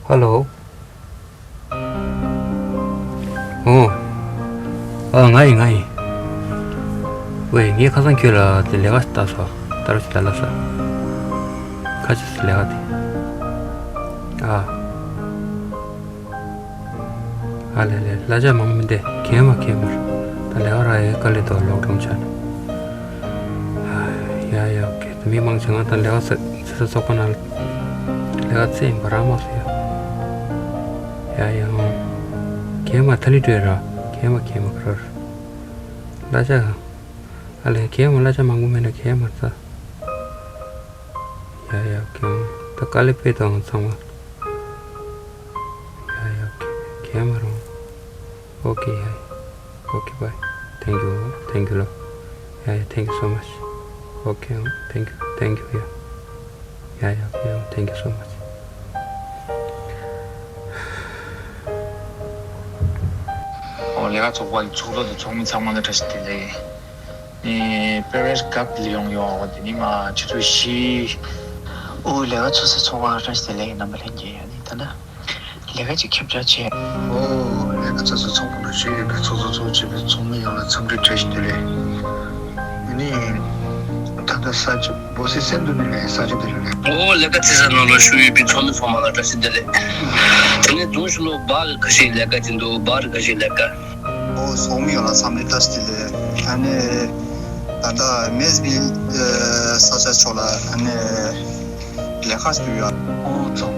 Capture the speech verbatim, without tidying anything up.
ཧ་ལོ། ཨོ། ཨ། ང་ཡིན། ང་ཡིན། ཝེ། ངས་ཁ་སང་ཁྱོད་ལ་དེ་ལས་ཀ་ལྟ་སོང་། ལྟ་རོགས་ཞིག་ལྟ་ལབ་ས། ཁ་ཅིག་ལས་ཀ་དེ། ཨ། ཨ་ལེ་ལེ། གླ་ཆ་མང་མི་འདེ། གས་མ་གས་མ་ར། ད་ལས་ཀ་རག་ཡས་དཀའ་ལས་འདུག་ལོག་ཌའོན་ཆགས་ནས། ཡ་ཡ། ཨོ་ཁེ། ད་མི་མང་ཆེ་ང་ད་ལས་ཀ་ཚེ་ཚེ་ས་ཚོགས་པ་ནང་ལས་ཀ་ཚེ་ཡིན་པ་རག་མ་སོང་ཡ། ཡ་ཡ། ཨང་། གས་མ་ཐ་ལི་སྤྲོད་ར། གས་མ་གས་མ་ཁ་ར། གླ་ཆ། ཨ་ལེ། གས་མ་གླ་ཆ་མང་པོ་མེད་ན་གས་མ་རྩ། ཡ་ཡ། ཨོ་ཁེ། ཨང་། ད་དཀའ་ལས་དཔེ་དང་ཚང་མ། ཡ་ཡ། ཨོ་ཁེ། གས་མ་རུང་། ཨོ་ཁེ། ཡ་ཡ། ཨོ་ཁེ། བའི། ཐེང་ཀྱུ། ཐེང་ཀྱུ་ལོ། ཡ་ཡ། Thank you so much. ཨོ་ཁེ། ཨང་། Thank you. Thank you. ཡ་ཡ་ཡ། ཨོ་ཁེ། ཨང་། Thank you so much. ཨོ། ལས་ཀ་ཚོགས་པ་ཚོགས་གཙོ་དང་ཚོགས་མི་ཚང་མ་ལ་བཀྲ་ཤིས་བདེ་ལེགས། ཨེ། པེ་རིས་ཀབ་ལ་ཡོང་ཡོད། དེ་ནི་མ་ཕྱི་དྲོ་བཞི། ཨོ། ལས་ཀ་ཚོགས་སའི་ཚོགས་པ་བཀྲ་ཤིས་བདེ་ལེགས། རྣམ་པ་ལྷན་རྒྱས། ཨ་ནི་ད་ལྟ་ལས་ཀ་ཅིག་ཁྱབ་བསྒྲགས་བྱས། ཨོ། ལས་ཀ་ཚོགས་སའི་ཚོགས་པ་ནང་ཞུགས་ཡོད་པའི་ཚོགས་གཙོ་ཚོགས་གཞོན་པའི་ཚོགས་མི་ཡོངས་ལ་འཚམས་འདྲི་བཀྲ་ཤིས་བདེ་ལེགས། ཨ་ནི་ད་ལྟ་ས་ཆ་བོ་སི་སན་དུ་ནས་ལས་ས་ཆ་དེ་ལ་ལས། ཨོ། ལས་ཀ་བྱེད་ས་ནང་ལ་ཞུགས་ཡོད་པའི་ཚོགས་མི་ཚང་མ་ལ་བཀྲ་ཤིས་བདེ་ལེགས། དེ་ནས་དུང་ཞུ་ལོ་བར་ཁ་ཤས་ལས་ཀ་བྱེད་འདུག་བར་ཁ་ཤས་ལས་ཀ། ཨོ། ཚོགས་མི་ཡོངས་ལ་འཚམས་འདྲི་བཀྲ་ཤིས་བདེ་ལེགས། ཨ་ནི་ད་ལྟ་མེས་བིལ་ས་ཆ་ཕྱོགས་ལ་ཨ་ནི་ལས་ཀ་ཞུ་ཡོད། ཨོ། ཚོགས་